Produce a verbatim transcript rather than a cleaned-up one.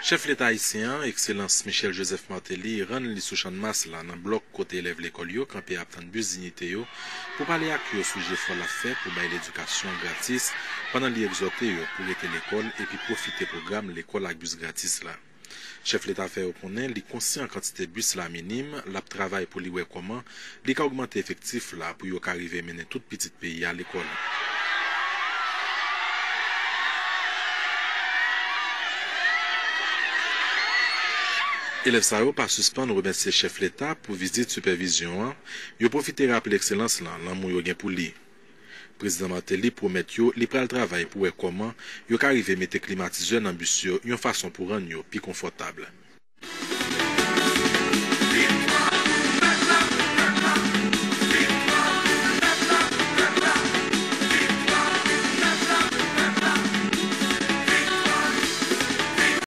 Chèf Leta ayisyen an, Ekselans Michel Joseph Martelly, rann li sou Channmas la, nan blòk kote elèv lekòl yo kanpe ap tann bis Diyite yo, pou pale ak yo sou jefò l ap fè pou bay ledikasyon gratis, pandan li egzòte yo pou rete lekòl epi pwofite pwogram lekòl ak bis gratis la. Chèf Leta fè yo konnen li konsyan kantite bis la minim, l ap travay pou li wè kòman li ka ogmante efektif la pou yo ka rive mennen tout pitit peyi a lekòl. Elèv sa yo pa sispann remèsye chèf Leta pou vizit sipèvizyon an, yo pwofite raple Ekselans lan lanmou yo gen pou li. Prezidan Martelly pwomèt yo li pral travay pou wè kòman yo ka rive mete klimatizè nan bis yo yon fason pou rann yo pi konfòtab.